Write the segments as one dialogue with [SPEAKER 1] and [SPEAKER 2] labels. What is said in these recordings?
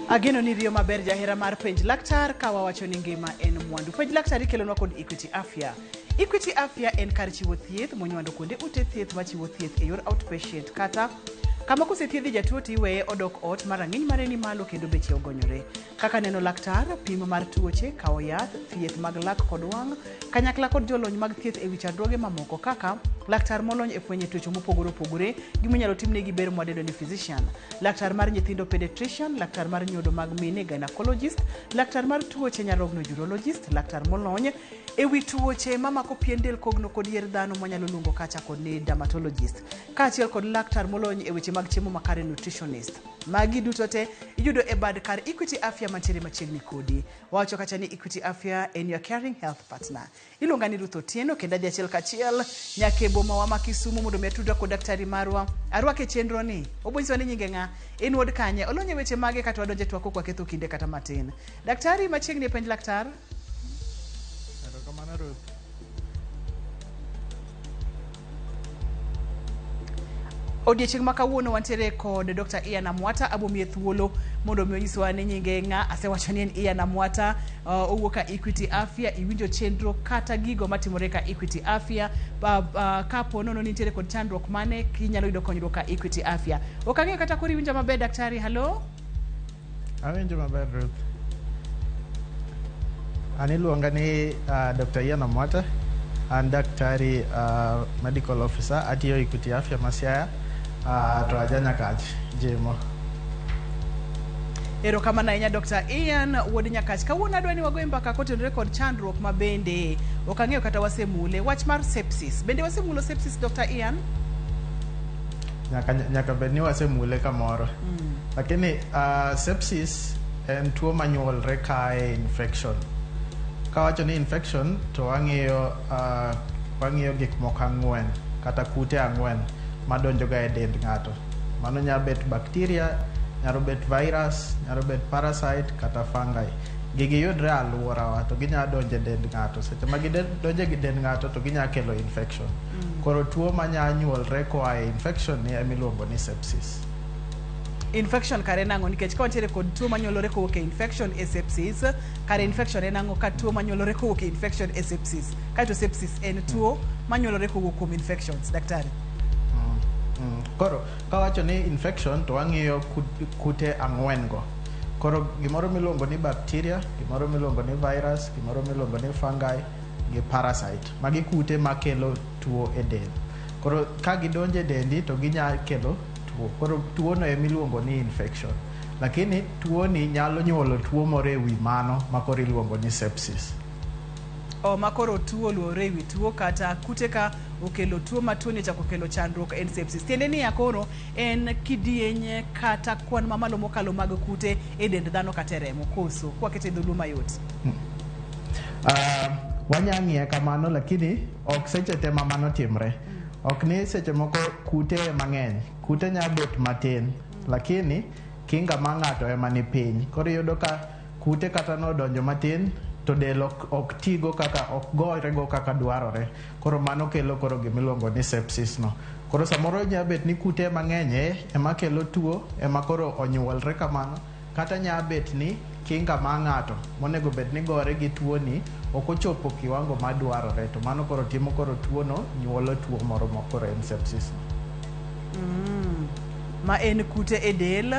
[SPEAKER 1] Ageno ni riyo maber jahera mar Penj Laktar ka wawacho ni ngima en mwandu. Penj Laktar ikelonwa kod Equity Afya. Equity Afya en kar chiwo thieth monywando kuonde ute thieth machiwo thieth e yor outpatient kata kama kosethiedhi jatuo to iweye odok ot ma rang'iny mare ni malo kendo beche ogonyore. Kaka neno laktar, pim mar tuoche, kawo yath, thieth mag lak kod wang', kanyakla kod jolony mag thieth e wi chandruoge mamoko kaka laktar molony e fwenyo tuoche mopogore opogore gi minyalo timnegi bero mwadendo ni physician, laktar mar nyithindo pediatrician, laktar mar nyodo mag mine gynecologist, laktar mar tuoche nyarogno urologist, laktar molony e wi tuoche mamako pien del kogno kod yier dhano mwanyalo luongo kacha kod ni dermatologist, kaachiel kod laktar molony e weche mag chiemo makare nutritionist. Magi duto te iyudo e bad kar Equity Afya mantiere machiegni kodi. Wawacho kacha ni Equity Afya en your caring health partner. Iluonga ni Ruth Otieno kendo adhi achiel kachiel nyaka e bomawa ma Kisumu mondo mi atudra kod daktari marwa. Arwake e chenro ni. Obonyisowa ni nyinge ng'a, en wuod kanye, olony e weche mage kata wadonje twak ok waketho kinde kata matin. Daktari machiegni e penj laktar.
[SPEAKER 2] Erokamano Ruth.
[SPEAKER 1] Odiechieng' ma kawuono wantiere kod Dr. Ian Amwata. Abomiye thuolo mondo mi onyiswa ni nyinge ng'a. Asewacho ni en Ian Amwata, owuok ka Equity Afya. Iwinjo chenro kata gigo matimore ka Equity Afya. Kapo nono ni nitiere kod chandruok mane, inyalo yudo konyruok ka Equity Afya. Ok ang'eyo kata koro iwinjo maber daktari. Hello?
[SPEAKER 2] Awinjo maber Ruth. An iluonga ni Dr. Ian Amwata. An daktari medical officer atiyo Equity Afya ma Siaya to aja Nyakach Jimo.
[SPEAKER 1] Erokamano ahinya Dr. Ian wuod Nyakach. Kawuono adwa ni wagoye mbaka kotenore kod chandruok ma bende ok ang'eyo kata wasemule, wach mar sepsis. Bende wasemulo sepsis Dr. Ian?
[SPEAKER 2] Nyaka bed ni wasemule kamoro. Lakini sepsis en tuo manyuolre kae infection. Kawacho ni infection to wang'iyo gik moko ang'wen kata kute ang'wen madonjo ga e dend ng'ato. Mano nyalo bet bacteria, nyalo bet virus, nyalo bet parasite kata fungi. Gigi yudre e alworawa to ginyalo donjo e dend ng'ato. Seche ma gidonjo e dend ng'ato to ginyalo kelo infection. Koro tuo manya nyuolre koa e infection ni emiluongo ni sepsis.
[SPEAKER 1] Infection kare en ang'o? Nikech ka wantiere kod tuo manyuolore kowuok e infection e sepsis, kare infection en ang'o ka tuo manyuolore kowuok e infection e sepsis? Kaeto sepsis en tuo manyuolore kowuok kuom infections, daktari.
[SPEAKER 2] Koro kawacho ni infection to wang'iyo kute ang'wen go. Koro gimoro miluongo ni bacteria, gimoro miluongo ni virus, gimoro miluongo ni fungi gi parasite. Magi kute makelo tuo e del. Koro ka gidonjo e dendi to ginya kelo tuo. Koro tuo no emiluongo ni infection. Lakini tuo ni nyalo nyuolo tuo moro e wi mano ma koro iluongo ni sepsis.
[SPEAKER 1] O ma koro tuo oluwore e wi tuo kata kute ka okelo tuo ma tuo ni ochako kelo chandruok en sepsis. Tiende niya koro en kidieny kata kwan mamalo mokalo mag kute e dend dhano kata e remo koso kwakete e dholuo mayot.
[SPEAKER 2] Wanya ng'iye kamano lakini ok seche te ma mano timre. Ok ni seche moko kute mang'eny, kute nya bet matin lakini kinga mar ng'ato ema ni piny. Koro iyudo ka kute kata nodonjo matin to del ok tigo kaka ok gorego kaka dwarore. Koro mano kelo koro gimiluongo ni sepsis no. Koro samoro nya bet ni kute mang'eny ema kelo tuo ema koro onyuolre kamano kata nya bet ni kinga mar ng'ato monego bed ni gore gi tuo ni ok ochopo kiwango madwarore to mano koro timo koro tuo no nyuolo tuo moro ma koro en sepsis no.
[SPEAKER 1] Ma en kute e del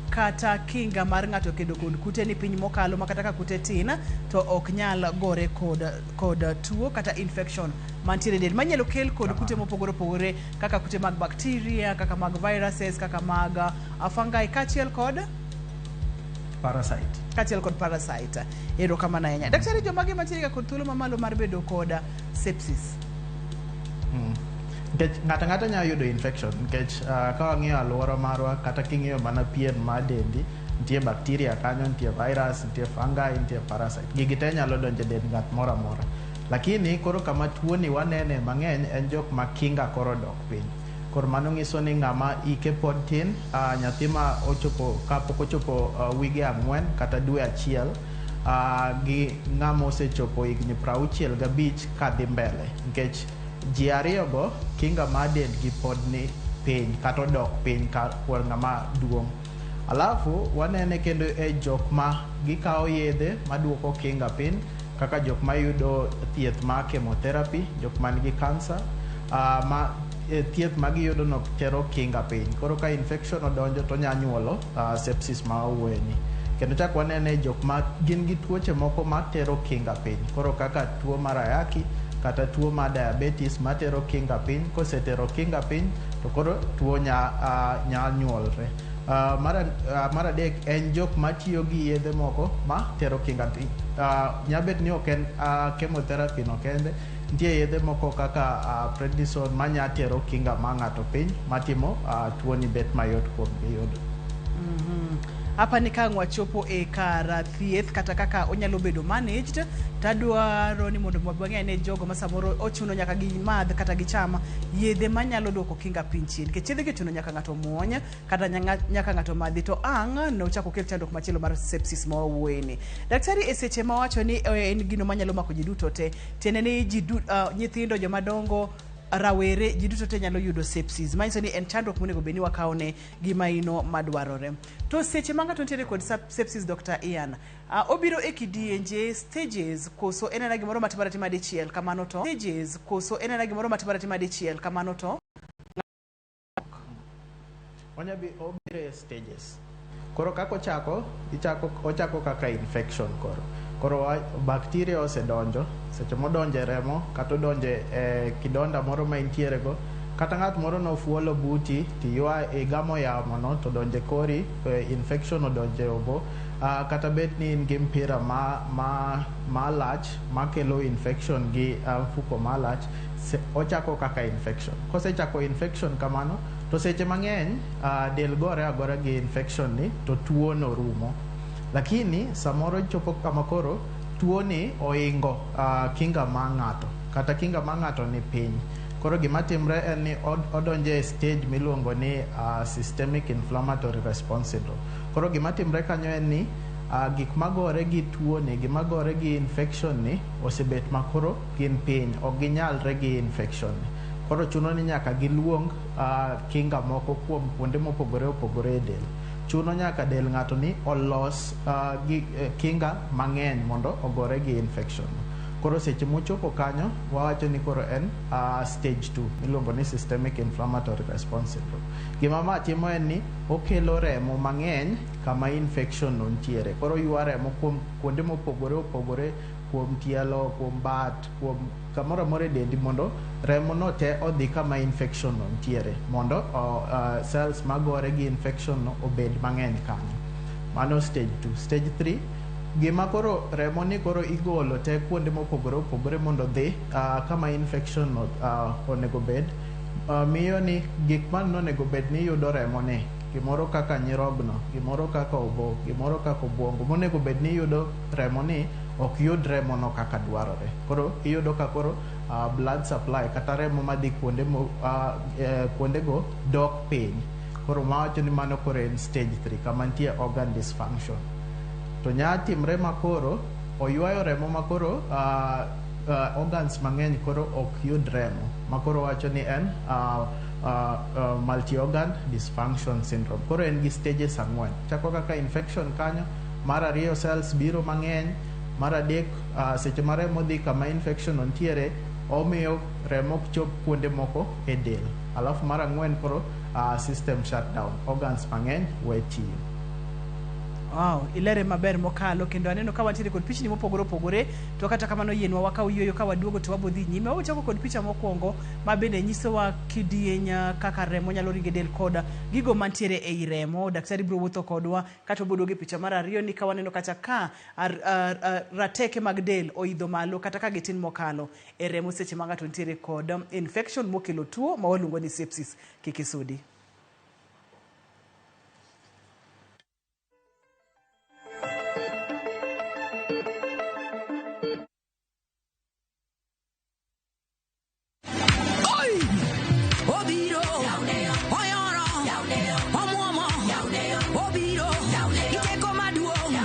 [SPEAKER 1] kata kinga mar ng'ato kedo kod kute ni piny mokalo ma kata ka kute tin to ok nyal gore kod tuo kata infection mantiere e del manyalo kel kod kute mopogore opogore kaka kute mag bacteria, kaka mag viruses, kaka mag fungi kaachiel kod
[SPEAKER 2] parasite.
[SPEAKER 1] Kaachiel kod parasite. Erokamano ahinya. Daktari, jomage mantiere kod thuolo mamalo mar bedo kod sepsis?
[SPEAKER 2] Nikech ng'ato ang'ata nyalo yudo infection nikech ka wang'iyo alwora marwa kata king'iyo mana pien mar dendi nitie bacteria kanyo, nitie virus, nitie fungi, nitie parasite. Gigi te nyalo donjo e dend ng'at moro amora. Lakini koro kama tuoni wanene mang'eny en jok ma kinga koro dok piny. Koro mano nyiso ni ng'ama ike pod tin, nyathi ma ochopo kapok ochopo wige 4 kata dwe achiel gi ng'ama osechopo higni 65 kadhi mbele. Nikech ji ariyogo kinga mar dendgi pod ni piny kata odok piny ka kuom ng'ama duong'. Alafu wanene kendo e jok ma gikawo yedhe maduoko kinga piny, kaka jok mayudo thieth mar chemotherapy, jok man gi cancer, ma thieth ma giyudo no tero kinga piny. Koro ka infection odonjo to onya nyuolo sepsis ma wawuoye ni. Kendo chak wanene jok ma gin gi tuoche moko matero kinga piny. Koro kaka tuo mar ayaki kata tuo mar diabetes matero kinga piny, kosetero kinga piny to koro tuo nya nyuolre. Mar adek en jok matiyo gi yedhe moko ma tero kinga piny. Nyabet ni ok en chemotherapy no kende, nitie yedhe moko kaka prednisone manya tero kinga mar ng'ato piny matimo tuo ni bet mayot kuom yudo.
[SPEAKER 1] Apani ka ang' wachopo e kar thieth kata kaka onyalo bedo managed, tadwaro ni mondo wang'e ne jogo ma samoro ochuno nyaka gimadh kata gicham yedhe manyalo duoko kinga piny chien. Nikech yedhe gi ochuno nyaka ng'ato muony kata nyaka ng'ato madhi, to ang' nochak okel chandruok machielo mar sepsis ma wawuoye ni. Daktari, e seche ma wacho ni en gino manyalo mako ji duto te, tiende ni ji nyithindo, joma dongo, rawere, ji duto te nyalo yudo sepsis. Manyiso ni en chandruok monego bed ni wakawone gi maino madwarore. To seche ma ng'ato nitiere kod sepsis, Dr. Ian, obiro e kidienje, stages, koso en ena gimoro matimore atima dichiel kamano to stages, koso en ena gimoro matimore atima dichiel kamano to
[SPEAKER 2] Onya bi obiro e stages. Koro kaka ochako, ichako ochako kaka infection koro. Koro bacteria osedonjo, seche modonjo e remo kata odonjo e kidonda moro ma intiere go, kata ng'at moro nofuolo buti tiywa igamo yamo no to donjo e kori, infection odonjo e obo, kata bed ni in gi mpira ma lach makelo infection gi mfuko malach, ochako kaka infection. Kosechako infection kamano, to seche mang'eny del gore agora gi infection ni to tuo no rumo. Lakini samoro chopo kama koro tuo ni oingo kinga mar ng'ato, kata kinga mar ng'ato ni piny. Koro gima timre en ni odonjo e stage miluongo ni systemic inflammatory response syndrome. Koro gima timre kanyo en ni gik magore gi tuo ni, gima gore gi infection ni osebet makoro gin piny, ok ginyalre gi infection ni. Koro chuno ni nyaka giluong kinga moko kuom kuonde mopogore opogore e del. Chuno nyaka del ng'ato ni olos gi kinga mang'eny mondo ogore gi infection. Koro seche mochopo kanyo, wawacho ni koro en stage 2 miluongo ni systemic inflammatory response syndrome. Gima ma timo en ni okelo remo mang'eny kama infection no nitiere. Koro ywa remo kuom kuonde mopogore opogore, kuom tielo, kuom bat, kuom kamoro amora e dendi mondo remo no te odhi kama infection no nitiere, mondo cells magore gi infection no obed mang'eny kanyo. Mano stage 2. Stage 3, gima koro remo ni koro igolo te kuonde mopogore opogore mondo dhi kama infection no onego bed, miyo ni gik man nonego bed ni yudo remo ni, gimoro kaka nyirogno, gimoro kaka obo, gimoro kaka obwongo, monego bed ni yudo remo ni ok yud remo no kaka dwarore. Koro iyudo ka koro blood supply kata remo madhi kuonde kuondego dok piny. Koro mawacho ni mano koro en stage 3 kama nitie organ dysfunction. To nya timre makoro oywayo remo makoro organs mang'eny koro ok yud remo, makoro wacho ni en multi-organ dysfunction syndrome. Koro en gi stages 4. Chako kaka infection kanyo, mar ariyo cells biro mang'eny, mar adek seche ma remo dhi kama infection nitiere, omiyo remo ok chop kuonde moko e del. Alafu mar 4 koro system shutdown, organs mang'eny we tiyo.
[SPEAKER 1] Wow, ilere maber mokalo, kendo aneno ka wantiere kod pichni mopogore opogore, to kata kamano yienwa wakaw yueyo ka waduogo to wabodhi nyime. Wachako kod picha mokwongo ma bende nyisowa kidieny kaka remo nyalo ringo e del kod gigo mantiere ei remo. Daktari biro wuotho kodwa kata oboduogo e picha mar ariyo ni ka waneno kacha ka rateke mag del oidho malo kata ka gitin mokalo e remo seche ma ng'ato nitiere kod infection mokelo tuo ma waluongo ni sepsis. Kik isudi.
[SPEAKER 3] Obiro, oyoro, omuomo, obiro, giteko maduong',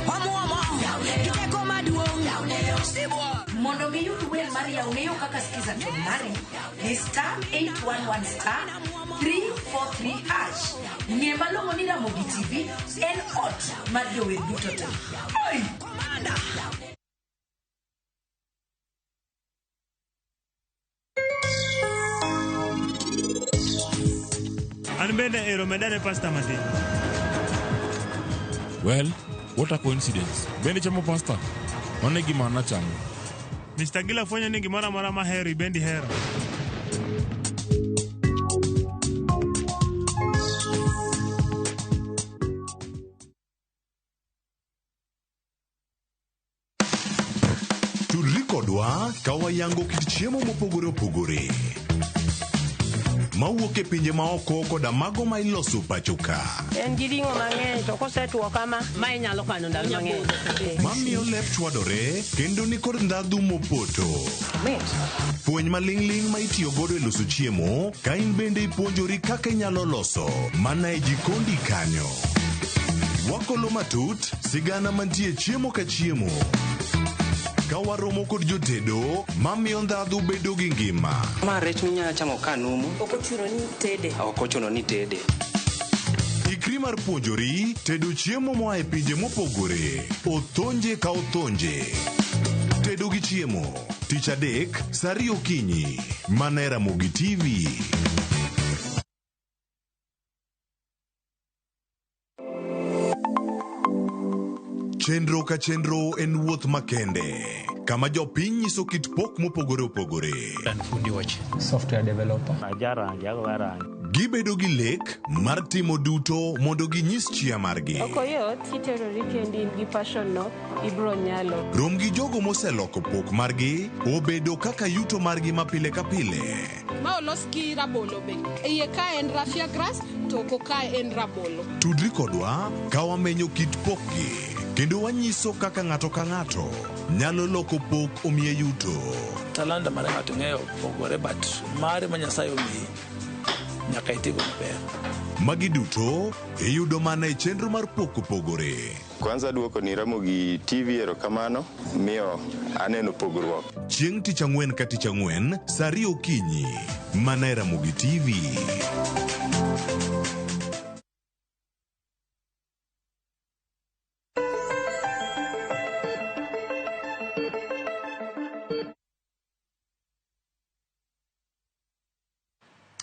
[SPEAKER 3] omuomo, giteko maduong', sibuor.
[SPEAKER 4] Mondo miyud wer mar
[SPEAKER 3] Yawne yo kaka Skiza to mari di star 811 star 343 hash. Ng'e malong'o ni Ramogi TV en ot mar jower duto te. Oi!
[SPEAKER 4] An bende ero medane pasta matin.
[SPEAKER 5] Well, what a coincidence. Bende chamo pasta? Mano e gima an achamo.
[SPEAKER 4] Mr. Gila fwenyo ni gimoro amora mahero ibendi hero.
[SPEAKER 6] Tudri kodwa ka wayango kit chiemo mopogore opogore mawuok e pinje maoko koda mago ma iloso pacho ka.
[SPEAKER 7] En gi ring'o mang'eny to kosetwo kama ma inyalo kano ndalo mang'eny.
[SPEAKER 6] Mamiyo lep chwadore kendo nikod ndhadhu mopoto. Puonj maling'ling' ma itiyo godo e loso chiemo ka in bende ipuonjori kaka inyalo loso mana e jikondi kanyo. Wakolo matut sigana mantie chiemo ka chiemo. Ka waromo kod jotedo mamiyo ndhadhu bedo gi ngima.
[SPEAKER 8] Ma rech minyalo chamo ka numu.
[SPEAKER 7] Ok ochuno ni tede.
[SPEAKER 8] Ok ochuno ni tede.
[SPEAKER 6] Ikri mar puonjori tedo chiemo moa e pinje mopogore. Othonje ka othonje. Tedo gi chiemo. Tich adek, saa ariyo okinyi. Mana e Ramogi TV. Chenro ka chenro en wuoth makende. Kama jopiny nyiso kit pok mopogore opogore.
[SPEAKER 9] An fundi wach. Software developer.
[SPEAKER 6] Gibedo gi lek mar timo duto mondo ginyis chia margi.
[SPEAKER 7] Ok oyot kiterori kendi in gi passion no ibro nyalo.
[SPEAKER 6] Rom gi jogo moseloko pok margi obedo kaka yuto margi ma pile ka pile.
[SPEAKER 10] Ma olos gi rabolo be. Iye ka en raffia grass to oko ka en rabolo.
[SPEAKER 6] Tudri kodwa ka wamenyo kit pokgi kendo wanyiso kaka ng'ato ka ng'ato nyalo loko pok omiye yuto.
[SPEAKER 9] Talanta mar ng'ato ng'eyo pogore but mare ma Nyasaye omiyi nyaka itigo maber.
[SPEAKER 6] Magi duto iyudo mana e chenro mar pok opogore.
[SPEAKER 11] Kwanza duoko ni Ramogi TV erokamano miyo aneno pogruok.
[SPEAKER 6] Chieng' tich ang'wen ka tich ang'wen saa ariyo okinyi mana e Ramogi TV.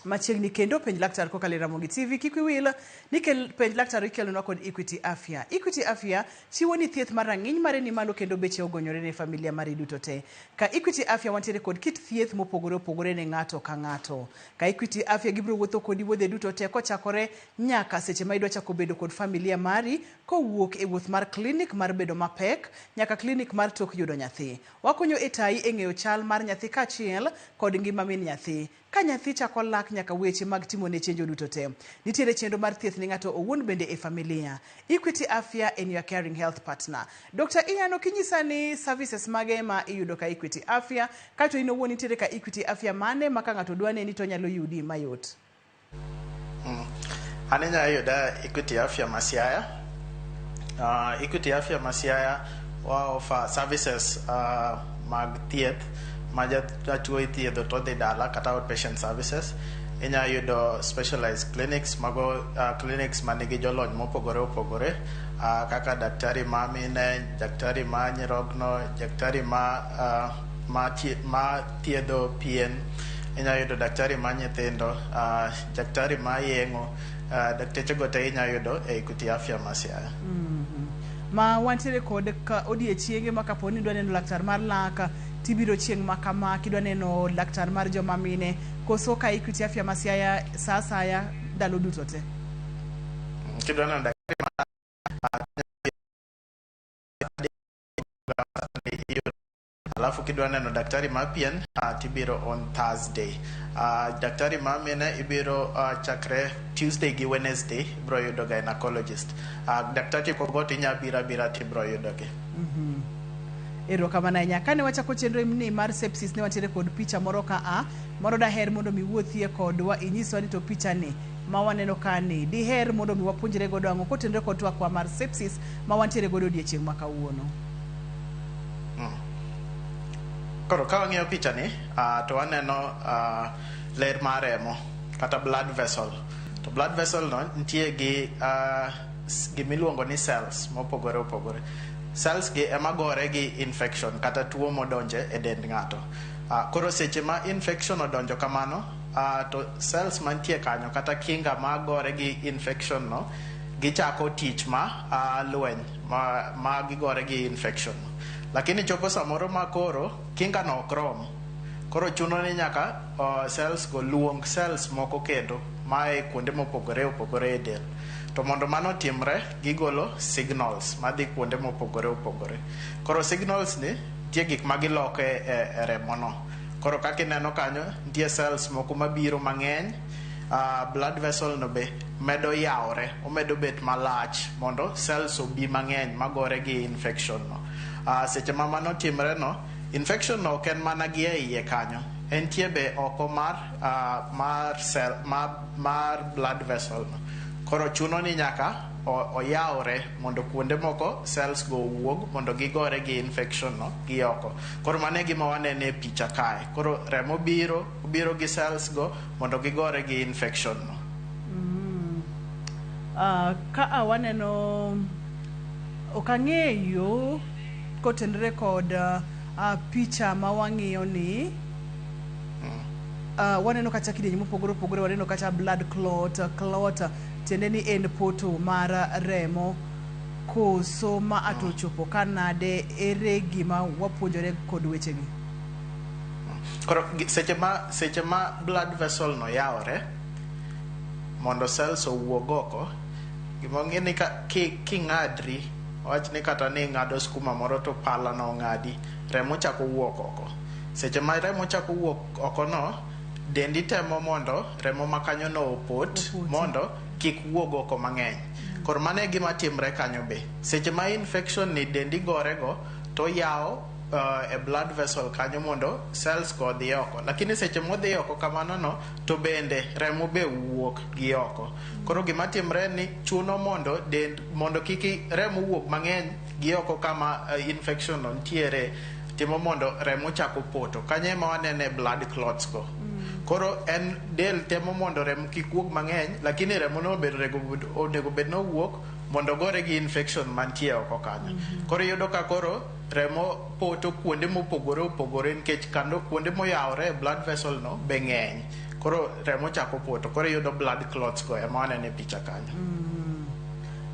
[SPEAKER 1] Machiegni kendo penj laktar kokalo e Ramogi TV. Kik wiwil ni kel penj laktar ikelonwa kod Equity Afya. Equity Afya chiwo ni thieth mar rang'iny mare ni malo kendo beche ogonyore ne familia mari duto te. Ka Equity Afya wantiere kod kit thieth mopogore opogore ne ng'ato ka ng'ato. Ka Equity Afya gibiro wuotho kodi wuodhe duto te kochakore nyaka seche ma idwa chako bedo kod familia mari kowuok e wuoth mar klinik mar bedo mapek nyaka klinik mar tok yudo nyathi. Wakonyo e tayi e ng'eyo chal mar nyathi kaachiel kod ngima min nyathi. Ka nyathi chako lak nyaka weche mag timone chenjo duto te. Nitiere chenro mar thieth ne ng'ato owuon bende e familia. Equity Afya en your caring health partner. Dr. Ian, ok inyisa ni services mage ma iyudo ka Equity Afya, kato in owuon nitiere ka Equity Afya mane ma ka ng'ato dwa neni to nyalo yudi mayot?
[SPEAKER 2] An inyalo yuda Equity Afya ma Siaya. Equity Afya ma Siaya wa offer services mag thieth ma jatuo ithiedho to odhi dala kata outpatient services. Inyalo yudo specialized clinics mago clinics manigi jolony mopogore opogore kaka daktari ma mine, daktari ma nyirogno, daktari ma thiedho pien. Inyalo yudo daktari ma nyithindo, daktari ma yeng'o, dakteche go te inyalo yudo e Equity Afya ma Siaya.
[SPEAKER 1] Ma wantiere kod ka odiechienge ma kapo ni idwa neno laktar mar lak tibiro chieng' ma kama, kidwa neno laktar mar joma mine, koso ka Equity Afya ma Siaya sa asaya ndalo duto te?
[SPEAKER 2] Kidwa neno daktari ma alafu kidwa neno daktari ma pien tibiro on Thursday. Daktari ma mine ibiro chakre Tuesday gi Wednesday ibiro yudo gynecologist. Daktari kogo tinya biro abira tibiro yudogi.
[SPEAKER 1] Erokamano ahinya. Kane wachako chenro ni mar sepsis ne wantiere kod picha moro ka a moro daher mondo mi wuothie kodwa inyiswa ni to picha ni ma waneno ka ni diher mondo mi wapuonjre godo ang'o kotenore kod twakwa mar sepsis ma wantiere godo odiechieng' ma kawuono.
[SPEAKER 2] Koro ka wang'iyo pichani, to waneno ler mar remo kata blood vessel. To blood vessel no nitie gi gimiluongo ni cells mopogore opogore. Cells gi ema gore gi infection kata tuo modonje e dend ng'ato. Koro seche ma infection odonjo kamano, to cells mantie kanyo kata kinga magore gi infection no gichako tich ma lweny ma gigore gi infection no. Lakini chopo samoro ma koro kinga no ok rom. Koro chuno ni nyaka cells go luong cells moko kendo mae kuonde mopogore opogore e del. To mondo mano timre, gigolo signals madhi kuonde mopogore opogore. Koro signals ni nitie gik ma giloko e remo no. Koro kaka ineno kanyo, nitie cells moko mabiro mang'eny, blood vessel no be medo yawre, omedo bet malach mondo cells obi mang'eny magore gi infection no. Seche ma mano timre no, infection no ok en mana gi e iye kanyo, entie be oko mar cell mar blood vessel no. Koro chuno ni nyaka oyawre mondo kuonde moko cells go owuog mondo gigore gi infection no gi oko. Koro mano e gima waneno e picha kae. Koro remo biro, obiro gi cells go mondo gigore gi infection no.
[SPEAKER 1] Ka waneno ok ang'eyo kotenore kod picha ma wang'iyo ni waneno kata kidienje mopogore opogore, waneno kata blood clot, clot tiende ni en poto mar remo koso ma ato chopo kanade, ere gima wapuonjore kod wechegi?
[SPEAKER 2] Koro seche ma blood vessel no yawre mondo cells owuog oko, gima ong'e ni king'adri, wach ni kata ni ing'ado skuma moro to pala no ong'adi, remo chako wuok oko. Seche ma remo chako wuok oko no, dendi temo mondo remo ma kanyo no opot mondo kik wuog oko mang'eny. Koro mano e gima timre kanyo be. Seche ma infection ni dendi gore go to yawo e blood vessel kanyo mondo cells go odhi oko. Lakini seche modhi oko kamano no, to bende remo be wuok gi oko. Koro gima timre ni chuno mondo dend mondo kik remo wuog mang'eny gi oko kama infection no nitiere, timo mondo remo chako poto. Kanyo ema wanene blood clots go. Koro en del temo mondo remo kik wuog mang'eny, lakini remo no bende onego bed nowuok mondo gore gi infection mantie oko kanyo. Koro iyudo ka koro remo poto kuonde mopogore opogore nikech kando kuonde moyawore e blood vessel no be ng'eny. Koro remo chako poto, koro iyudo blood clots go ema waneno e picha kanyo.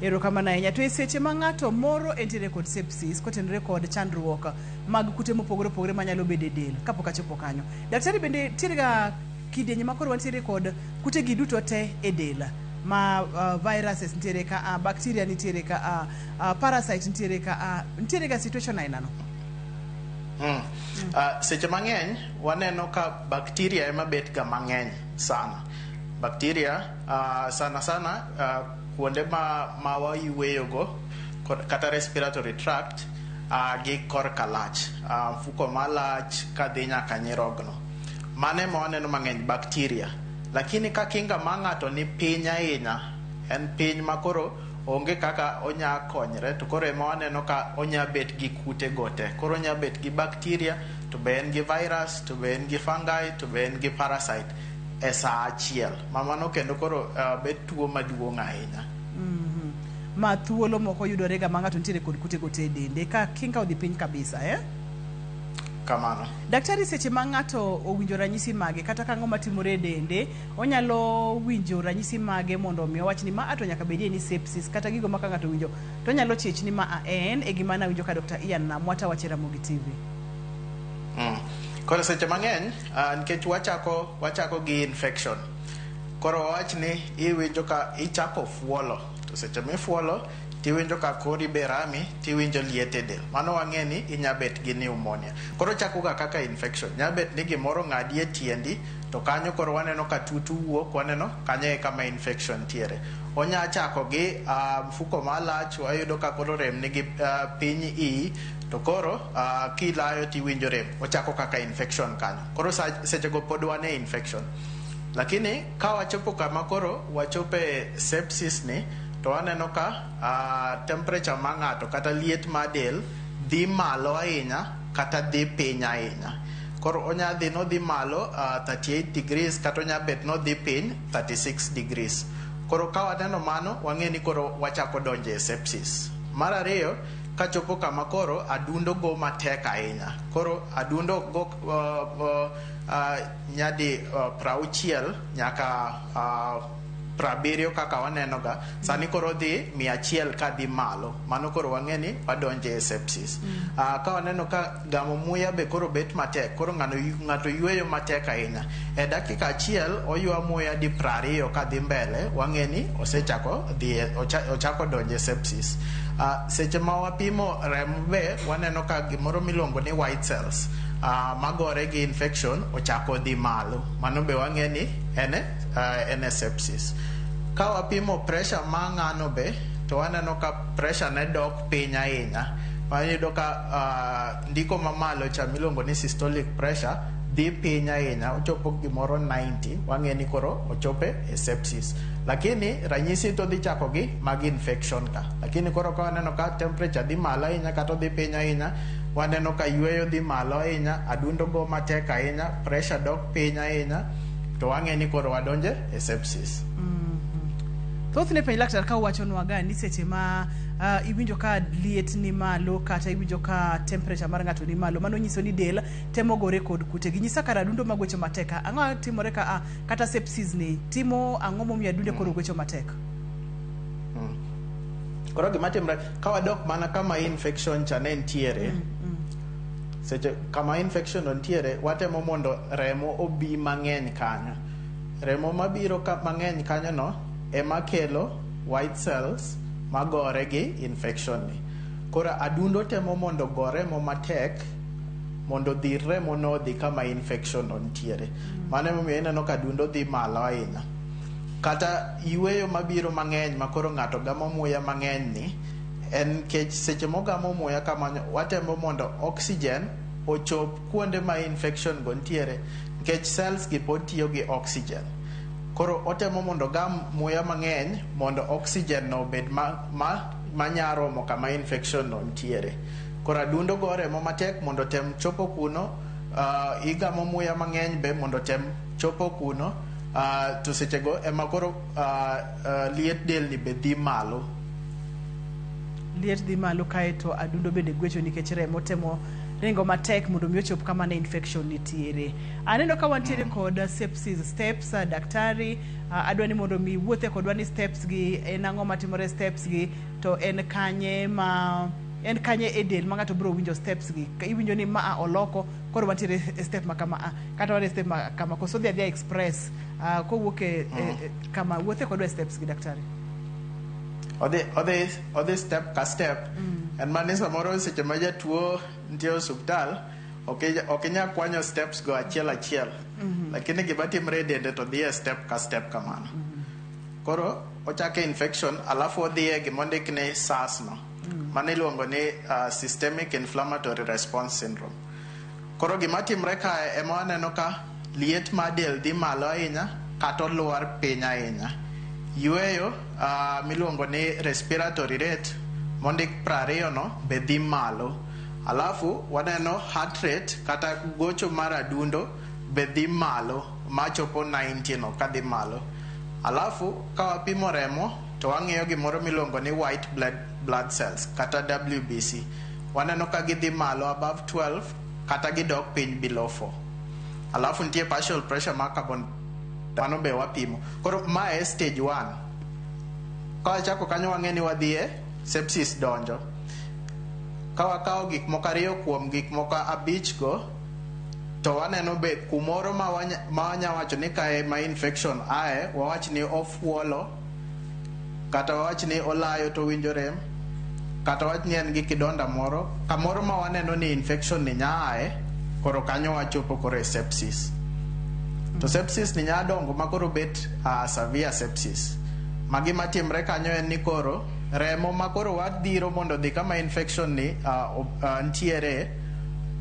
[SPEAKER 1] Erokamano ahinya. To e seche ma ng'ato moro entiere kod sepsis kotenore kod chandruok mag kute mopogore opogore manyalo bedo e del kapok achopo kanyo. Daktari, bende nitiere ga kidienje ma koro wantiere kod kute gi duto te e del ma viruses nitiere ka, bacteria nitiere ka, parasite nitiere ka, nitiere ga situation aina no?
[SPEAKER 2] Seche mang'eny waneno ka bacteria ema bet ga mang'eny sana. Bacteria sana sana kuonde ma wayueyo go kata respiratory tract gi korka lach, mfuko malach kadhi nyaka nyirogno. Mano ema waneno mang'eny bacteria. Lakini ka kinga mar ng'ato ni piny ahinya, en piny ma koro onge kaka onya konyre, to koro ema waneno ka onya bet gi kute go te. Koro onya bet gi bacteria, to be en gi virus, to be en gi fungi, to be en gi parasite e saa achiel. Ma mano kendo koro bet tuo maduong' ahinya.
[SPEAKER 1] Ma thuolo moko yudore ga ma ng'ato nitiere kod kute go te e dende ka kinga odhi piny kabisa, eh?
[SPEAKER 2] Kamano.
[SPEAKER 1] Daktari, seche ma ng'ato owinjo ranyisi mage kata kang'o matimore e dende, onyalo winjo ranyisi mage mondo omi owach ni ma a to nyaka bedie ni sepsis, kata gigo ma ka ng'ato owinjo to onyalo chich ni ma a en e gima nawinjo ka Dr. Ian Namwata wacho e Ramogi TV.
[SPEAKER 2] Koro seche mang'eny, nikech wachako gi infection. Koro wawach ni iwinjo ka ichako fuolo, to seche mifuolo tiwinjo ka kori be rami, tiwinjo liet e del. Mano wang'e ni inya bet gi pneumonia. Koro chako ga kaka infection. Nya bet ni gimoro ng'adi e tiendi, to kanyo koro waneno ka tutu wuok, waneno kanyo e kama infection ntiere. Onya chako gi mfuko malach, wayudo ka koro rem nigi piny iyi, to koro kilayo tiwinjo rem. Ochako kaka infection kanyo. Koro seche go pod wan e infection. Lakini ka wachopo kama koro wachopo e sepsis ni, to waneno ka temperature mar ng'ato kata liet mar del dhi malo ahinya kata dhi piny ahinya. Koro onya dhi nodhi malo 38 degrees kata onya bet nodhi piny 36 degrees. Koro ka waneno mano, wang'e ni koro wachako donjo e sepsis. Mar ariyo, kachopo kama koro adundo go matek ahinya. Koro adundo go nyadi 60 nyaka 70 kaka waneno ga. Sani koro dhi 100 kadhi malo. Mano koro wang'e ni wadonjo e sepsis. Ka waneno ka gamo muya be koro bet matek. Koro ng'ato yweyo matek ahinya. E dakika achiel oywa muya di 20 kadhi mbele, wang'e ni osechako dhi ochako donjo e sepsis. Seche ma wapimo remo be waneno ka gimoro miluongo ni white cells magore gi infection ochako dhi malo. Mano be wang'e ni en e sepsis. Ka wapimo pressure ma ng'ano be to waneno ka pressure ne dok piny ahinya. Wayudo ka ndiko mamalo cha miluongo ni systolic pressure dhi piny ahinya, ochopo gimoro 90, wang'e ni koro ochope e sepsis. Lakini ranyisi to dhi chako gi mag infection ka. Lakini koro ka waneno ka temperature dhi malo ahinya kata odhi piny ahinya, waneno ka yweyo dhi malo ahinya, adundo go matek ahinya, pressure dok piny ahinya, to wang'e ni koro wadonje e sepsis.
[SPEAKER 1] Thothne, penj laktar, ka uwachonwa ga ni seche ma iwinjo ka liet ni malo kata iwinjo ka temperature mar ng'ato ni malo, mano nyiso ni del temo gore kod kute gi. Nyisa kar adundo magwecho matek ka, ang'o timore ka kata sepsis ni timo ang'o momiyo adunde koro gwecho matek?
[SPEAKER 2] Koro gima timre ka wadok mana kama infection cha ne nitiere, seche kama infection no nitiere, watemo mondo remo obi mang'eny kanyo. Remo mabiro ka mang'eny kanyo no ema kelo white cells magore gi infection ni. Koro adundo temo mondo go remo matek mondo dhir remo no odhi kama infection no nitiere. Mano emomiyo ineno ka adundo dhi malo ahinya. Kata yweyo mabiro mang'eny ma koro ng'ato gamo muya mang'eny ni en nikech seche mogamo muya kamano, watemo mondo oxygen ochop kuonde ma infection go nitiere, nikech cells gi pod tiyo gi oxygen. Koro otemo mondo ogam muya mang'eny mondo oxygen no obed ma nya romo kama infection no nitiere. Koro adundo go remo matek mondo tem chopo kuno, igamo muya mang'eny be mondo tem chopo kuno, to sechego ema koro liet del ni be dhi malo.
[SPEAKER 1] Liet dhi malo kaeto adundo bende gwecho nikech remo temo ringo matek mondo mi ochop kama ne infection nitiere. Aneno ka wantiere kod sepsis steps, daktari, adwa ni mondo mi wuothe kodwa ni steps gi en ang'o matimore, steps gi to en kanye ma en kanye e del ma ng'ato biro winjo steps gi. Ka iwinjo ni ma oloko koro wantiere e step ma kama a kata wan e step ma kama, koso dhi adhiya express kowuok e kama wuothe kodwa e steps gi, daktari?
[SPEAKER 2] Odhi step ka step. En mana ni samoro seche ma jatuo nitie e osuptal ok inyal kwanyo steps go achiel achiel, lakini gima timre e dende to dhi e step ka step kamano. Koro ochako e infection, alafu odhi e gimondik ni SARS no, mano iluongo ni systemic inflammatory response syndrome. Koro gima timre kae ema waneno ka liet mar del dhi malo ahinya kata olwar piny ahinya. Yweyo miluongo ni respiratory rate mondik 20 no be dhi malo. Alafu waneno heart rate kata gocho mar adundo be dhi malo machopo 90 no kadhi malo. Alafu ka wapimo remo to wang'iyo gimoro miluongo ni white blood cells kata WBC. Waneno ka gidhi malo above 12 kata gidok piny below 4. Alafu nitie partial pressure mar carbon, mano be wapimo. Koro mae e stage 1. Ka wachako kanyo, wang'e ni wadhi e sepsis donjo. Ka wakawo gik moko ariyo kuom gik moko abich go, to waneno be kumoro ma wanya wacho ni kae ma infection ae, wawach ni ofuolo kata wawach ni olayo to winjo rem, kata wawach ni en gi kidonda moro kamoro ma waneno ni infection ni nya ae. Koro kanyo wachopo koro e sepsis. To sepsis ni nya dongo ma koro bet severe sepsis. Ma gima timre kanyo en ni koro remo ma koro wadhiro mondo odhi kama infection ni ntiere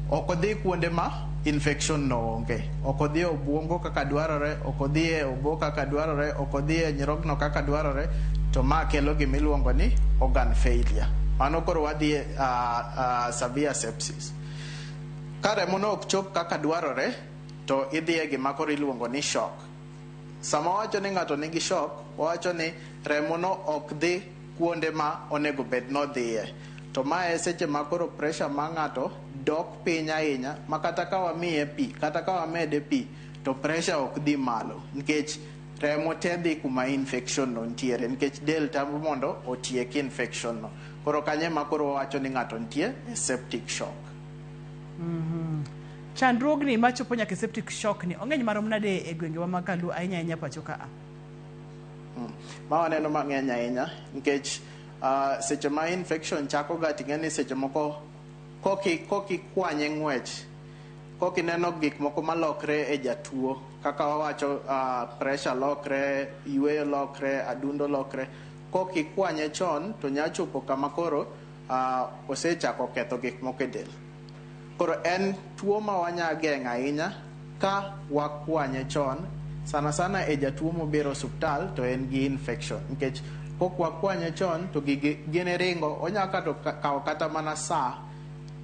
[SPEAKER 2] ok odhi kuonde ma infection no onge. Ok odhi e obwongo kaka dwarore, ok odhi e obo kaka dwarore, ok odhi e nyirogno kaka dwarore, to ma kelo gimiluongo ni organ failure. Mano koro wadhi e severe sepsis. Ka remono ok chop kaka dwarore, to idhi e gima koro iluongo ni shock. Sama wawacho ni ng'ato nigi shock, wawacho ni remono ok dhi kuonde ma onego bed nodhiye. To mae e seche ma koro pressure mar ng'ato dok piny ahinya, ma kata ka wamiye pi, kata ka wamede pi, to pressure ok dhi malo. Nikech remo te dhi kuma infection no nitiere, nikech del temo mondo otiek infection no. Koro kanyo ema koro wawacho ni ng'ato nitie e septic shock.
[SPEAKER 1] Chandruogni machopo nyaka e septic shock ni ong'eny marom nade e gwengewa mag Kaluo, ahinya ahinya pacho ka?
[SPEAKER 2] Ma waneno mang'eny ahinya, nikech seche ma infection chako ga, ting'e ni seche moko kokikwanye ng'wech, kokineno gik moko malokre e jatuo, kaka wawacho, pressure lokre, yweyo lokre, adundo lokre, kokikwanye chon to nya chopo kama koro osechako ketho gik moko e del. Koro en tuo ma wanya geng'o ahinya ka wakwanye chon, sana sana e jatuo mobiro osuptal to en gi infection, nikech kok wakwanye chon to gigi gin ringo, onya kato kawo kata mana saa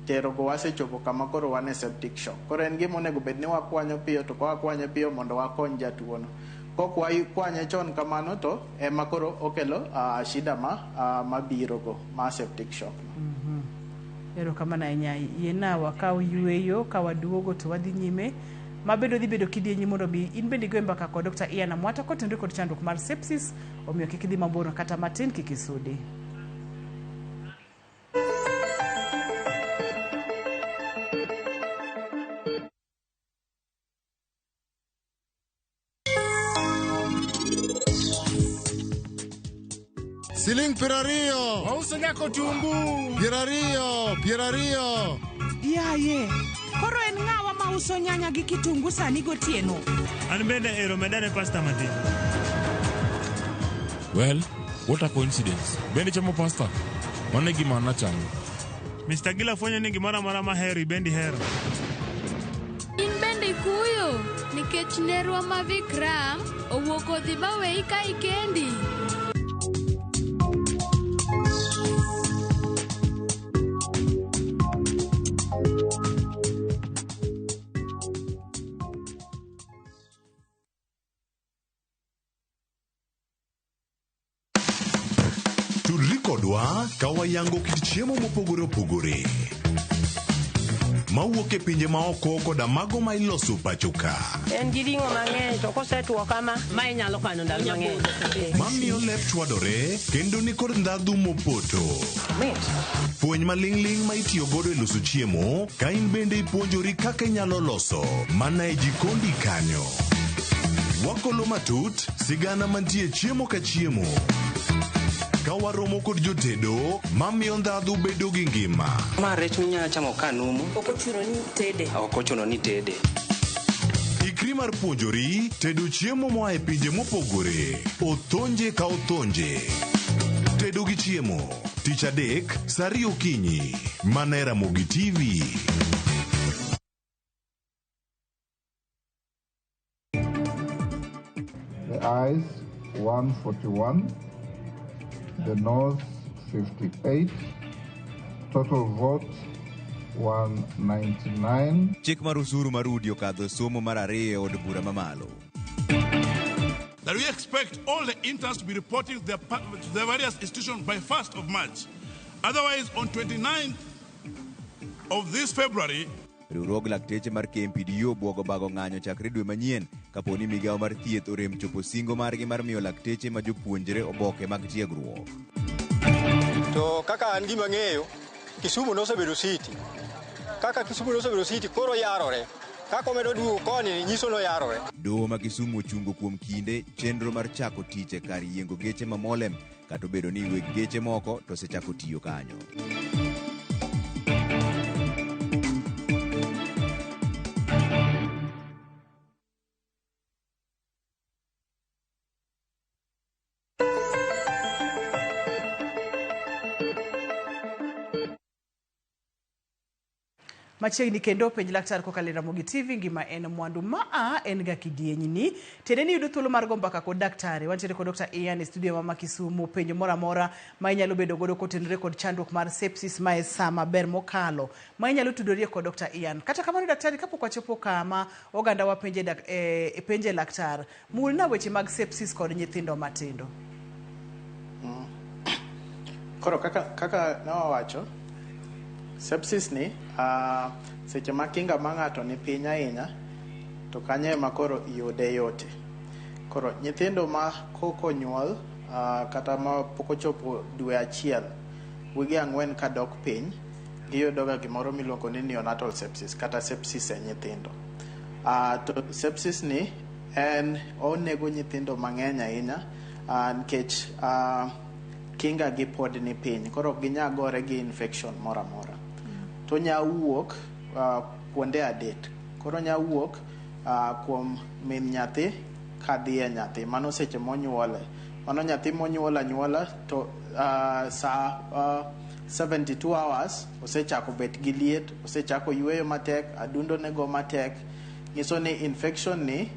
[SPEAKER 2] tero go wasechopo kama koro wan e septic shock. Koro en gima onego bed ni wakwanyo piyo, to ka wakwanye piyo mondo wakony jatuo no. Kok wakwanye chon kamano to ema koro okelo shida ma mabiro go ma septic shock no.
[SPEAKER 1] Erokamano ahinya. Yiena wakaw yueyo, ka waduogo to wadhi nyime. Mabedo dhi bedo kidienyi mondo mi in bende igoe mbaka kod Dr. Ian Amwata kotenore kod chandruok mar sepsis, omiyo kik idhi mabor kata matin, kik isudi.
[SPEAKER 12] Siling 20.
[SPEAKER 4] Wauso nyaka otungu.
[SPEAKER 12] 20, 20.
[SPEAKER 13] Yaye, koro en ng'awa mauso nyanya gi kitungu sani gotieno?
[SPEAKER 4] An bende ero medane pasta matin.
[SPEAKER 5] Well, what a coincidence. Bende chamo pasta. Mano e gima nachamo.
[SPEAKER 4] Mr. Gila fwenyo ni gimoro amora mahero ibendi hero.
[SPEAKER 14] In bende ikuyo nikech nerwa ma Vikram owuok odhi baweyi ka ikendi.
[SPEAKER 6] Tudri kodwa ka wayango kit chiemo mopogore opogore mawuok e pinje maoko koda mago ma iloso pacho ka.
[SPEAKER 7] En gi ring'o mang'eny to kosetuo kama, ma inyalo kano ndalo mang'eny.
[SPEAKER 6] Mamiyo lep chwadore kendo nikod ndhadhu mopoto. Fweny maling'ling' ma itiyo godo e loso chiemo, ka in bende ipuonjori kaka inyalo loso mana e jikondi kanyo. Wakolo matut sigana mantie chiemo ka chiemo. Ka waromo kod jotedo mamiyo ndhadhu bedo gi ngima.
[SPEAKER 8] Ma rech minyalo chamo ka numu.
[SPEAKER 3] Ok ochuno ni tede.
[SPEAKER 8] Ok ochuno ni tede.
[SPEAKER 6] Ikri mar puonjori tedo chiemo moa e pinje mopogore. Othonje ka othonje. Tedo gi chiemo. Tich adek, saa 2 okinyi. Mana e Ramogi TV.
[SPEAKER 15] The ayes 141, the noes 58, total vote 199.
[SPEAKER 16] Chik mar osuru mar udi okadho somo mar ariyo e od bura mamalo.
[SPEAKER 17] That we expect all the interns to be reporting to their various institutions by 1st of March. Otherwise, on 29th of this February,
[SPEAKER 16] Riwruog lakteche mar KMPDU obwogo bago ng'anyo chakre dwe manyien kapo ni migawo mar thieth orem chopo singo margi mar miyo lakteche ma jopuonjre oboke mag tiegruok.
[SPEAKER 18] To kaka an gima ng'eyo, Kisumu nosebedo city. Kaka Kisumu nosebedo city, koro yarore. Kaka omedo duogo koni nyiso noyarore.
[SPEAKER 16] Doho ma Kisumu ochungo kuom kinde chenro mar chako tich e kar yiengo geche ma Molem, kata obedo ni weg geche moko to osechako tiyo kanyo.
[SPEAKER 1] Machiegni kendo penj laktar kokalo e Ramogi TV ngima en mwandu maa en ga kidienyni. Tiende ni yudo thuolo mar go mbaka kod daktari. Wantiere kod Dr. Ian e studio ma Kisumu. Penjo moro amora ma inyalo bedo godo kotenore kod chandruok mar sepsis ma e sa maber mokalo ma inyalo tudorie kod Dr. Ian. Kata kamano daktari kapok wachopo kama oganda wa penje, penje laktar, mulna weche mag sepsis kod nyithindo matindo.
[SPEAKER 2] Koro kaka nawawacho, sepsis ni seche ma kinga ma ng'ato ni piny ahinya to kanyo ema koro yude yote. Koro nyithindo ma koko nyuol kata ma pok ochopo dwe achiel, wige 4 kadok piny, giyudoga gimoro miluongo ni neonatal sepsis kata sepsis e nyithindo. To sepsis ni en onego nyithindo mang'eny ahinya nikech kinga gi pod ni piny, koro ok ginya gore gi infection moro amora. To nya wuok kuonde adek. Koro nya wuok kuom min nyathi kadhi e nyathi, mano seche monyuole. Mano nyathi monyuol anyuola to sa 72 hours osechako bet gi liet, osechako yweyo matek, adundo ne go matek, nyiso ni infection ni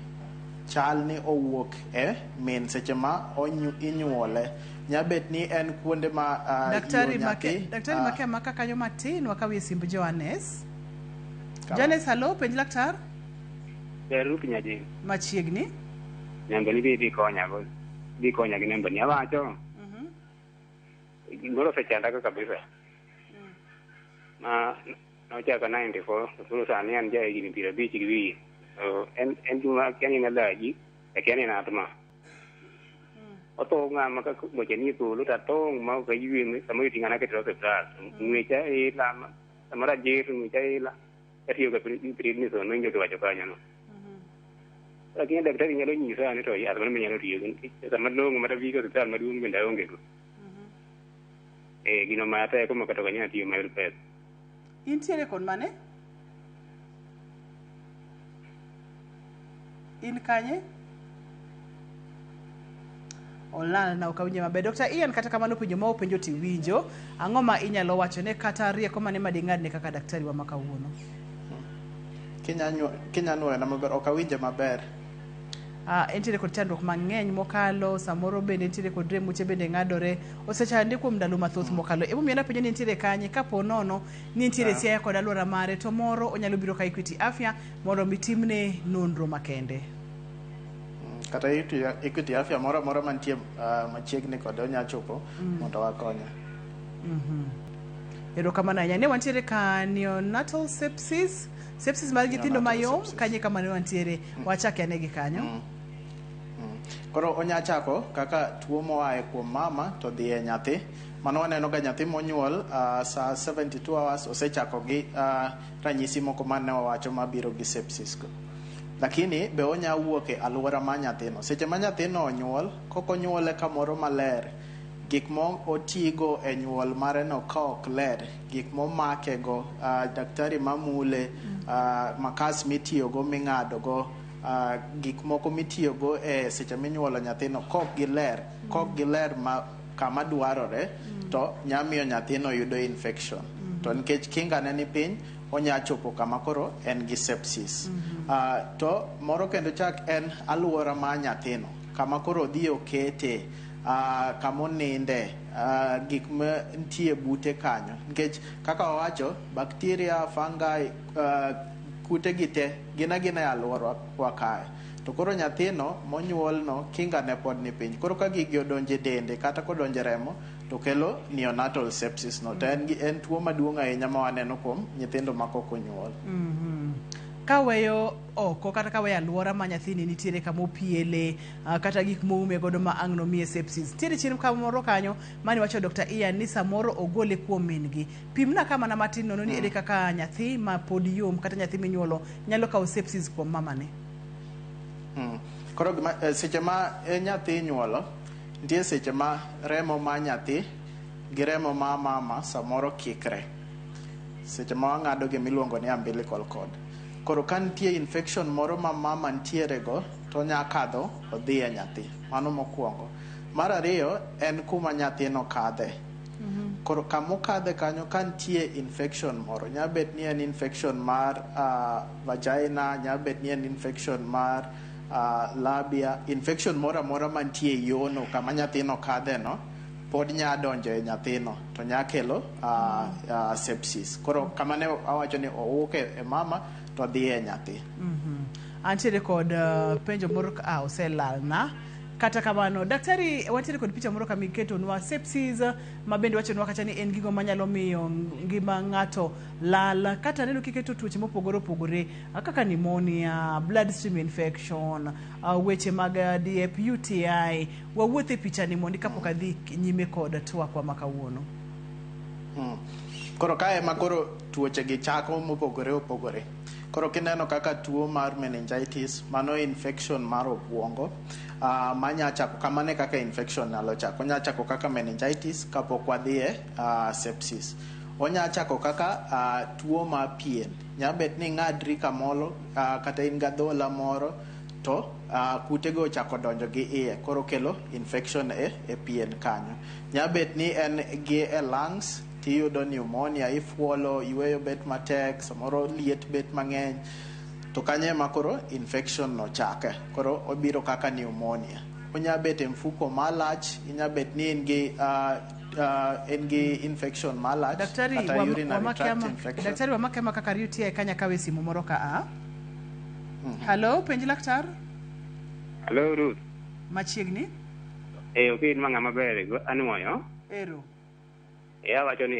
[SPEAKER 2] chal ni owuok e min seche ma inyuole. Nyabet ni en kuonde ma
[SPEAKER 1] daktari make maka kanyo matin wakawie simb Johannes. Johannes, hello, penj laktar.
[SPEAKER 19] Ruth Nyaji.
[SPEAKER 1] Machiegni.
[SPEAKER 19] Namba ni bi konya go. Bi konya gi namba ni awacho. Gimoro osechanda ka kabisa. Ma nochako 94, koro sani an ja higni 52. En gima kia ni en allergy, akia ni en asthma. Otho ng'ama ka weche nie polo to atong' ma ok aywe samoro iting'a nyaka e osiptal. Ng'wecha ila, samoro ajer ng'wecha ila. Atiyo ga prednisone ma wacho kanyo no. Lakini daktari nyalo nyisa ni to yath mane minyalo tiyogo nikech sama long'o mata biko osiptal maduong' bende aonge go. Gino maya teko ma kata ok anyal tiyo mayud pesa.
[SPEAKER 1] Intiere kod mane? In kanye? Olal na ok awinjo maber. Dr. Ian, kata kamano penjo ma openjo tiwinjo, ang'o ma inyalo wachone kata rieko mane ma ding'adne kaka daktari wa ma kawuono?
[SPEAKER 2] Kinya nuoyona maber, ok awinje maber.
[SPEAKER 1] Entiere kod chandruok mang'eny mokalo, samoro bende entiere kod rem, muche bende ng'adore, osechande kuom ndalo mathoth mokalo. Emomiyo napenjo ni entiere kanye, kapo nono ni entiere Siaya kod alwora mare, to moro onyalo biro ka Equity Afya mondo mi timne nonro makende.
[SPEAKER 2] Kata Equity Afya moro amora mantie machiegni kode onya chopo mondo wakonye.
[SPEAKER 1] Erokamano ahinya. Ne wantiere ka neonatal sepsis, sepsis mar nyithindo mayom, kanye kama ne wantiere, wachake ane gi kanyo.
[SPEAKER 2] Koro onya chako kaka tuo moa e kuom mama to dhi e nyathi. Mano waneno ga nyathi monyuol sa 72 hours osechako gi ranyisi moko mane wawacho mabiro gi sepsis go. Lakini be onya wuok e alwora mar nyathino. Seche ma nyathino onyuol, kok onyuole kamoro maler, gik mo otigo e nyuol mare no ka ok ler, gik momake go, daktari mamule, makas mitiyogo ming'adogo, gik moko mitiyogo e seche minyuolo nyathino kok giler ma kama dwarore, to nyamiyo nyathino yudo infection. To nikech kinga ne ni piny, onya chopo kama koro en gi sepsis. To moro kendo chak en alwora mar nyathino, kama koro odhi okete, kama oninde, gik ma nitie bute kanyo. Nikech kaka wawacho, bacteria, fungi, kute gi te gin agina e alwora wa kae. To koro nyathino monyuol no kinga ne pod ni piny. Koro ka gigi odonje dende kata kodonje remo to kelo neonatal sepsis no. To en tuo maduong' ahinya ma waneno kuom nyithindo ma kok onyuol.
[SPEAKER 1] Kaweyo oko kata kaweyo alwora ma nyathini nitiere kama opiele, kata gik moume godo ma ang' nomiye sepsis. Nitiere chien kamoro kanyo mane wacho Dr. Ian ni samoro ogole kuom min gi. Pimna ka mana matin nono ni ere kaka nyathi ma pod yom kata nyathi minyuolo nyalo kawo sepsis kuom mamane.
[SPEAKER 2] Koro seche ma nyathi inyuolo, nitie seche ma remo ma nyathi gi remo ma mama samoro kikre. Seche ma wang'ado gimiluongo ni umbilical cord. Koro ka nitie infection moro ma mama nitiere go, to onya kadho odhi e nyathi. Mano mokwongo. Mar ariyo en kuma nyathino kadhe. Koro kamokadhe kanyo ka nitie infection moro, nya bet ni en infection mar vagina, nya bet ni en infection mar labia, infection moro amora mantie e yono kama nyathino kadhe no, pod nya donjo e nyathino to nya kelo sepsis. Koro kama ne awacho ni owuok e mama to dhi e nyathi.
[SPEAKER 1] Antiere kod penjo moro ka oselalna. Kata kamano, daktari, wantiere kod picha moro kama iketonwa sepsis, ma bende wachonwa kacha ni en gigo manyalo miyo ngima ng'ato lal. Kata aneno kiketo tuoche mopogore opogore kaka pneumonia, bloodstream infection, weche mag diep, UTI. Wawuoth e picha ni mondi kapok adhi nyime kod twakwa ma kawuono.
[SPEAKER 2] Koro kae ema koro tuoche gi chako mopogore opogore. Koro kineno kaka tuo mar meningitis, mano infection mar obwongo, manya chako kamano e kaka infection nyalo chako. Onya chako kaka meningitis kapok wadhi e sepsis. Onya chako kaka tuo mar pien. Nya bet ni ing'adri kamoro kata in gadhola moro to kutego ochako donjo gi iye, koro kelo infection e pien kanyo. Nya bet ni en gi e lungs, tiyudo pneumonia, ifuolo, yweyo bet matek, samoro liet bet mang'eny, to kanyo ema koro infection no chake. Koro obiro kaka pneumonia. Onya bet e mfuko malach, inya bet ni in gi infection malach,
[SPEAKER 1] Daktari,
[SPEAKER 2] kata urinary tract infection.
[SPEAKER 1] Daktari, wamake ama kaka UTI kanya kawe simu moro ka a. Hello, penj laktar.
[SPEAKER 19] Hello, Ruth.
[SPEAKER 1] Machiegni.
[SPEAKER 19] Ok in mang'ama ber, anwoyo.
[SPEAKER 1] Ero.
[SPEAKER 19] Awacho ni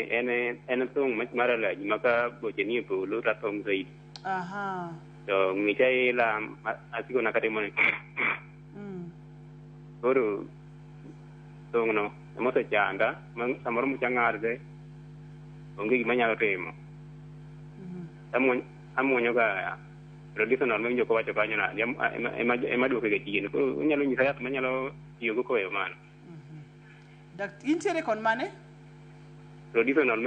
[SPEAKER 19] en thung' mar allergy ma ka boche nie polo to athung' zaidi. To ng'ich aila asiko na katimo ni. Koro thung' no ema osechanda, samoro mucha ng'adre, onge gima anyalo timo. Amuonyo ga traditional mawinjo kowacho kanyo no ema duoke ga chien. Koro unyalo nyisa yath manyalo tiyogo koweyo mano.
[SPEAKER 1] Intiere kon mane?
[SPEAKER 19] Traditional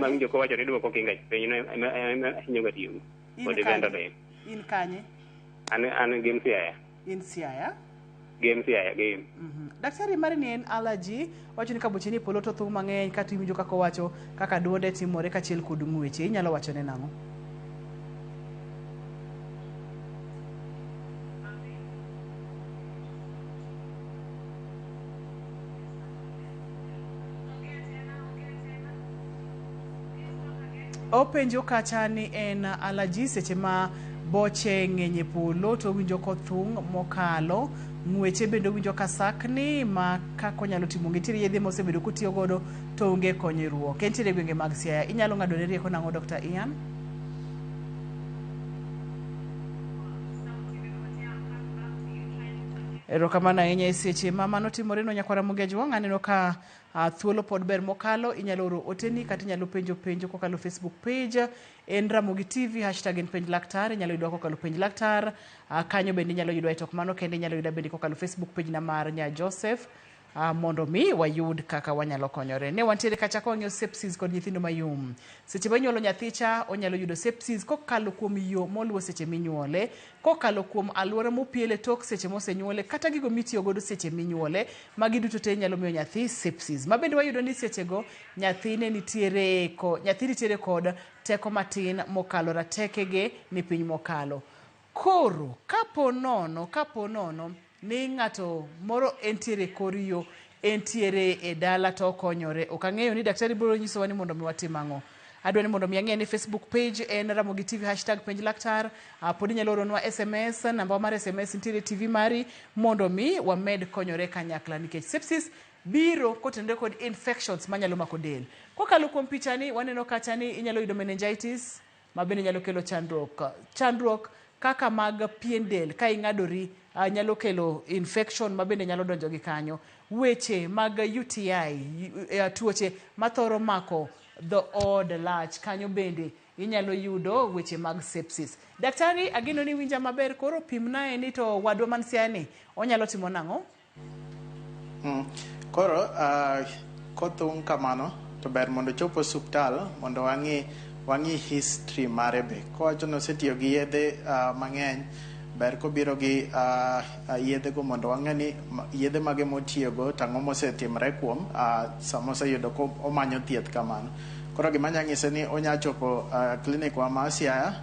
[SPEAKER 19] mawinjo kowacho ni duoko kinga piny no ema ahinyo ga tiyogo. Kod Ventolin.
[SPEAKER 1] In kanye?
[SPEAKER 19] An Gem Siaya.
[SPEAKER 1] In Siaya?
[SPEAKER 19] Gem Siaya, Gem.
[SPEAKER 1] Daktari, mari ni en allergy, wacho ni kaboche ni polo to thung' mang'eny, kata iwinjo kaka owacho kaka duonde timore kaachiel kod ng'weche, inyalo wachone nang'o? Openjo kacha ni en allergy seche ma boche ng'eny e polo to owinjo kothung' mokalo, ng'weche bende owinjo ka sakni ma kaka onyalo timo. Nitiere yedhe mosebedo kotiyo godo to onge konyruok. Entiere e gwenge mag Siaya. Inyalo ng'adone rieko nang'o, Dr. Ian? Erokamano ahinya e seche ma mano timore no nyakwara Ramogi Ajwang', aneno ka thuolo pod ber mokalo, inyalo oro oteni kata inyalo penjo penjo kokalo Facebook page en Ramogi TV, hashtag en penj laktar, inyalo yudwa kokalo penj laktar, kanyo bende inyalo yudwa e tok mano kende inyalo yuda bende kokalo Facebook page na mar Nya Joseph, mondo mi wayud kaka wanyalo konyore. Ne wantiere kacha ka wang'iyo sepsis kod nyithindo mayom. Seche ma inyuolo nyathicha, onyalo yudo sepsis kokalo kuom yo moluwo seche minyuole, kokalo kuom alwora mopiele tok seche mosenyuole, kata gigo mitiyo godo seche minyuole, magi duto te nyalo miyo nyathi sepsis. Ma bende wayudo ni sechego nyathi ne nitiere nyathi nitiere kod teko matin mokalo ratekege ni piny mokalo. Koro, kapo nono ni ng'ato moro entiere kor yo, entiere e dala to okonyore. Ok ang'eyo ni daktari biro nyisowa ni mondo mi watim ang'o. Adwa ni mondo mi ang'e ni Facebook page en Ramogi TV hashtag penj laktar. Pod inyalo oronwa SMS, namba mar SMS nitiere TV mari mondo mi wamed konyore kanyakla nikech sepsis biro kotenore kod infections manyalo mako del. Kokalo kuom pichani waneno kacha ni inyalo yudo meningitis ma bende nyalo kelo chandruok. Chandruok kaka mag pien del ka ing'adori nyalo kelo infection ma bende nyalo donjo gi kanyo. Weche mag UTI, tuoche mathoro mako dho od lach kanyo bende inyalo yudo weche mag sepsis. Daktari, ageno ni winja maber, koro pimnae ni to wadwa man Siaya ni onyalo timo nang'o?
[SPEAKER 2] Koro kothung' kamano to ber mondo ochop osuptal mondo wang'i history mare be. Kowacho ni osetiyo gi yedhe mang'eny, Ber kobiro gi yedhego mondo wang'e ni yedhe mage motiyogo to ang'o mosetimre kuom sama oseyudo ko omanyo thieth kamano. Koro gima anya nyise ni onya chopo clinic wa ma Siaya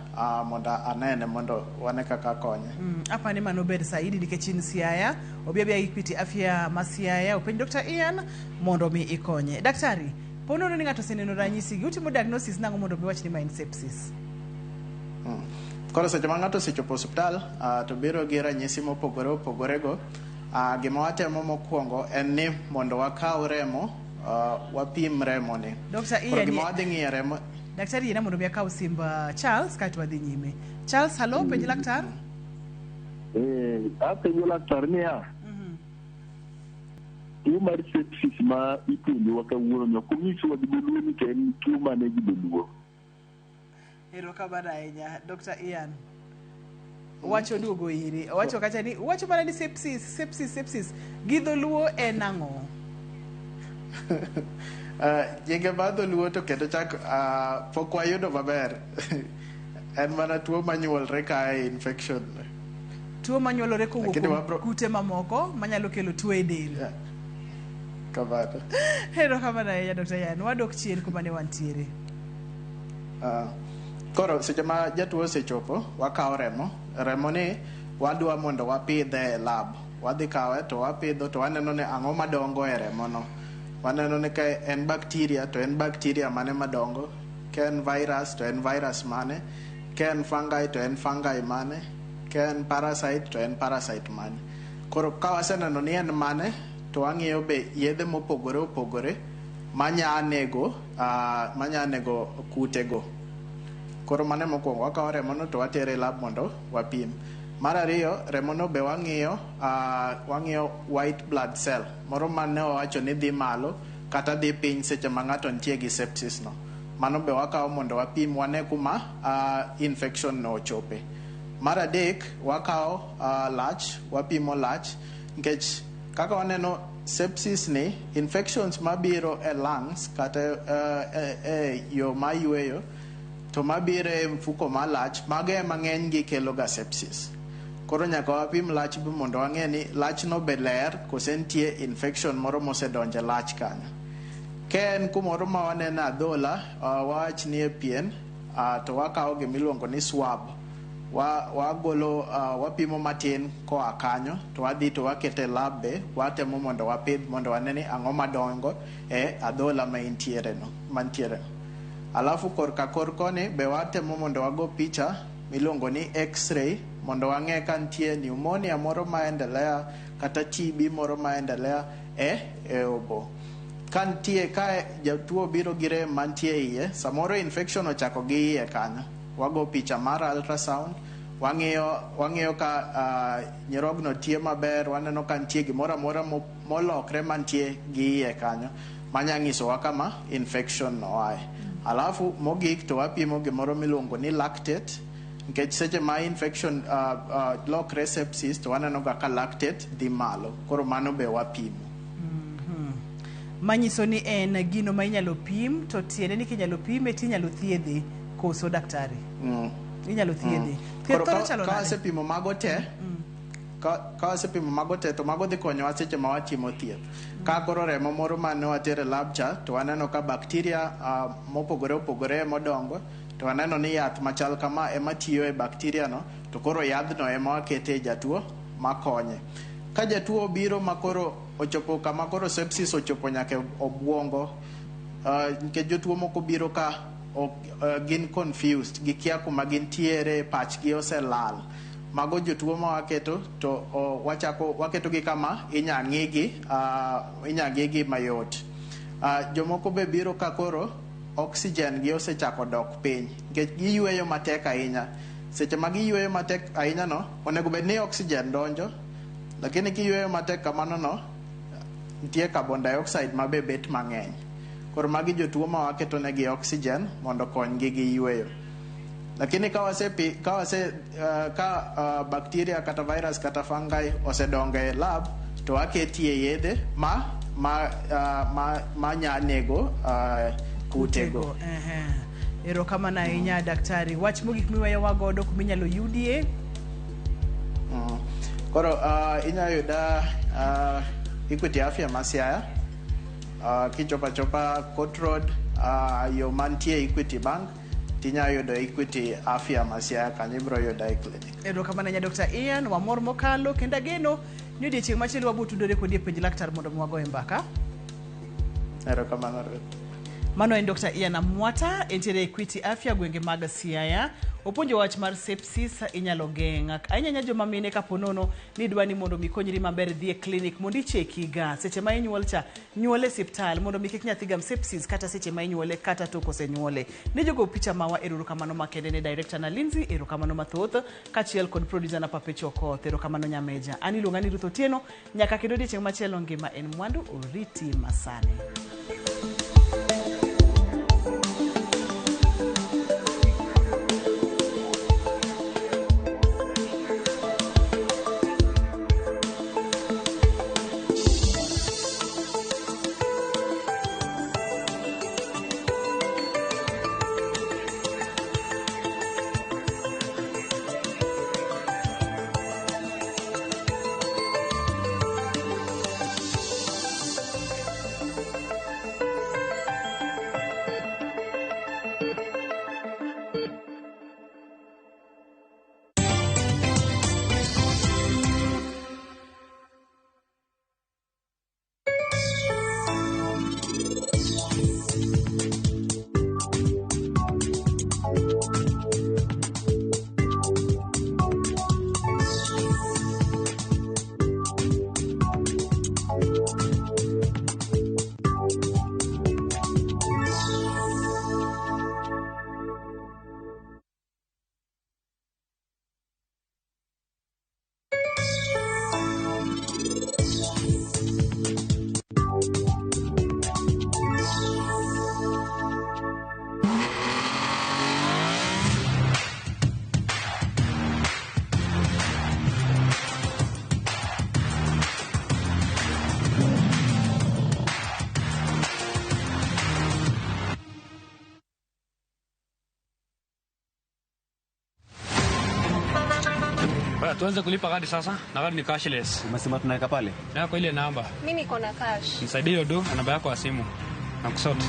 [SPEAKER 2] mondo anene mondo wane kaka konye.
[SPEAKER 1] Apani mano ber saidi nikech in Siaya, obi abiya Equity Afya ma Siaya, openj Dr. Ian mondo mi ikonye. Daktari, po nono ni ng'ato oseneno ranyisi gi, utimo diagnosis nang'o mondo mi wach ni ma en sepsis?
[SPEAKER 2] Koro seche ma ng'ato osechopo osiptal to biro gi ranyisi mopogore opogore go, gima watemo mokwongo en ni mondo wakaw remo, wapim remo ni.
[SPEAKER 1] Dr.
[SPEAKER 2] Koro
[SPEAKER 1] Ian,
[SPEAKER 2] gima wadhi ng'iyo e remo.
[SPEAKER 1] Daktari, yiena mondo mi akaw simb Charles kaeto wadhi nyime. Charles, hello, penj laktar.
[SPEAKER 20] Apenjo laktar niya, tuo mar sepsis ma ipuonjowa kawuono ni ok onyiswa gi dholuo ni to en tuo mane gi dholuo.
[SPEAKER 1] Erokamano ahinya, Dr. Ian. Wacho duogo iri. Owacho kacha ni wacho mana ni sepsis, sepsis, sepsis. Gi dholuo en ang'o?
[SPEAKER 2] Nyinge mar dholuo to kendo chak pok wayudo maber. En mana tuo manyuolre kae, infection.
[SPEAKER 1] Tuo manyuolore kowuok
[SPEAKER 2] Lakini
[SPEAKER 1] kuom
[SPEAKER 2] wabro
[SPEAKER 1] kute mamoko manyalo kelo tuo e del.
[SPEAKER 2] Kamano.
[SPEAKER 1] Erokamano ahinya, Dr. Ian. Wadok chien kuma ne wantiere.
[SPEAKER 2] Koro seche ma jatuo osechopo, wakawo remo. Remo ni wadwa mondo wapidhe e lab. Wadhi kawe to wapidho to waneno ni ang'o madongo e remo no. Waneno ni ka en bacteria to en bacteria mane madongo, ka en virus to en virus mane, ka en fungi to en fungi mane, ka en parasite to en parasite mane. Koro ka waseneno ni en mane, to wang'iyo be yedhe mopogore opogore manya nego kutego. Koro mano mokwongo, wakawo remono to watere e lab mondo wapim. Mar ariyo, remono be wang'iyo white blood cell moro mane wawacho ni dhi malo kata dhi piny seche ma ng'ato nitie gi sepsis no. Mano be wakawo mondo wapim wane kuma infection no ochope. Mar adek, wakawo lach, wapimo lach nikech kaka waneno sepsis ni, infections mabiro e lungs kata e yo ma yweyo to mabiro e mfuko malach, mago ema ng'eny gi kelo ga sepsis. Koro nyaka wapim lach be mondo wang'e ni lachno be ler kose nitie infection moro mosedonjo e lach kanyo. Ka en kumoro ma waneno adhola, wawach ni e pien, to wakawo gimiluongo ni swab. Wagolo, wapimo matin koa kanyo to wadhi to wakete e lab be watemo mondo wapidh mondo wane ni ang'o madongo e adhola ma intiere no mantiere no. Alafu korka kor koni be watemo mondo wago picha miluongo ni x-ray mondo wang'e ka nitie pneumonia moro maendelea kata TB moro maendelea e obo. Ka nitie, ka jatuo biro gi rem mantie e iye, samoro infection ochako gi iye kanyo. Wago picha mar ultrasound, wang'iyo ka nyirogno tiyo maber, waneno ka nitie gimoro amora molokre mantie gi iye kanyo manya nyisowa kama infection no ae. Alafu mogik to wapimo gimoro miluongo ni lactate nikech seche ma infection lokre sepsis to waneno ga ka lactate dhi malo. Koro mano be wapimo.
[SPEAKER 1] Manyiso ni en gino ma inyalo pim to tiende ni kinyalo pime tinyalo thiedhe koso, daktari? Inyalo thiedhe. Thieth
[SPEAKER 2] Koro
[SPEAKER 1] thoro
[SPEAKER 2] ka
[SPEAKER 1] chalo nade?
[SPEAKER 2] wasepimo mago te, ka wasepimo mago te to mago dhi konyowa seche ma watimo thieth. Ka koro remo moro mane watero e lab cha to waneno ka bacteria mopogore opogore modongo, to waneno ni yath machal kama ema tiyo e bacteria no, to koro yadhno ema wakete e jatuo makonye. Ka jatuo obiro ma koro ochopo kama koro sepsis ochopo nyaka e obwongo, nikech jotuo moko biro ka ok, gin confused, gikia kuma gintiere, pachgi oselal. Mago jotuo ma waketo to wachako waketogi kama inya ng'igi mayot. Jomoko be biro ka koro oxygen gi osechako dok piny nikech giyweyo matek ahinya. Seche ma giyweyo matek ahinya no, onego bed ni oxygen donjo, lakini kiyweyo matek kamano no, nitie carbon dioxide ma be bet mang'eny. Koro magi jotuo ma waketo negi oxygen mondo okonygi gi yweyo. Lakini ka wase ka bacteria kata virus kata fungi osedongo e lab to waketie yedhe ma nya nego kutego.
[SPEAKER 1] Ehe. Erokamano ahinya, daktari. Wach mogik miweyowa godo kuminyalo yudie?
[SPEAKER 2] Koro inyalo yuda Equity Afya ma Siaya, kichopo achopa Court Road, yo mantie Equity Bank, tinyalo yudo Equity Afya ma Siaya kanyo, ibiro yuda e clinic.
[SPEAKER 1] Erokamano ahinya Dr. Ian, wamor mokalo kendo ageno ni odiechieng' machielo wabiro tudore kodi e Penj Laktar mondo mi wagoye mbaka.
[SPEAKER 2] Erokamano Ruth.
[SPEAKER 1] Mano en Dr. Ian Amwata, entiere Equity Afya gwenge mag Siaya. Opuonjo wach mar sepsis inyalo geng'. Ahinya ahinya joma mine kapo nono ni idwa ni mondo mi konyri maber dhi e clinic mondo icheki ga. Seche ma inyuol cha, nyuol e siptal mondo mi kik nyathi gam sepsis kata seche ma inyuole kata tok osenyuole. Ne jogo picha mawa erokamano makende ne director na Lindsay, erokamano mathoth, kaachiel kod producer na Papecho Okoth, erokamano Nyameja. An iluonga ni Ruth Otieno, nyaka kendo odiechieng' machielo ngima en mwandu, oriti masani.
[SPEAKER 21] Tuanze kulipa kadi sasa na kadi ni cashless.
[SPEAKER 8] Umesema tunaweka pale?
[SPEAKER 21] Yako ile namba.
[SPEAKER 22] Mimi niko na cash.
[SPEAKER 21] Nisaidie hiyo do na namba yako ya simu. Na kusort.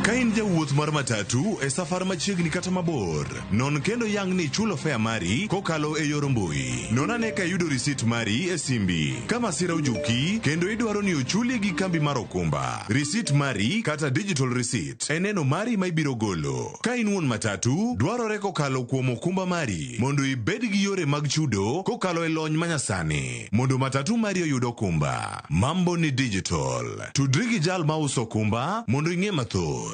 [SPEAKER 6] Ka in jawuoth mar matatu e safar machiegni kata mabor, non kendo yang ni ichulo fare mari kokalo e yor mbui. Non ane ka iyudo risit mari e simbi. Ka masira ojuki kendo idwaro ni ochuli gi kambi mar okumba, risit mari kata digital receipt e neno mari ma ibiro golo. Ka in wuon matatu, dwarore kokalo kuom okumba mari mondo ibed gi yore mag chudo kokalo e lony manyasani mondo matatu mari oyud okumba. Mambo ni digital. Tudri gi jal mauso okumba mondo ing'e mathoth.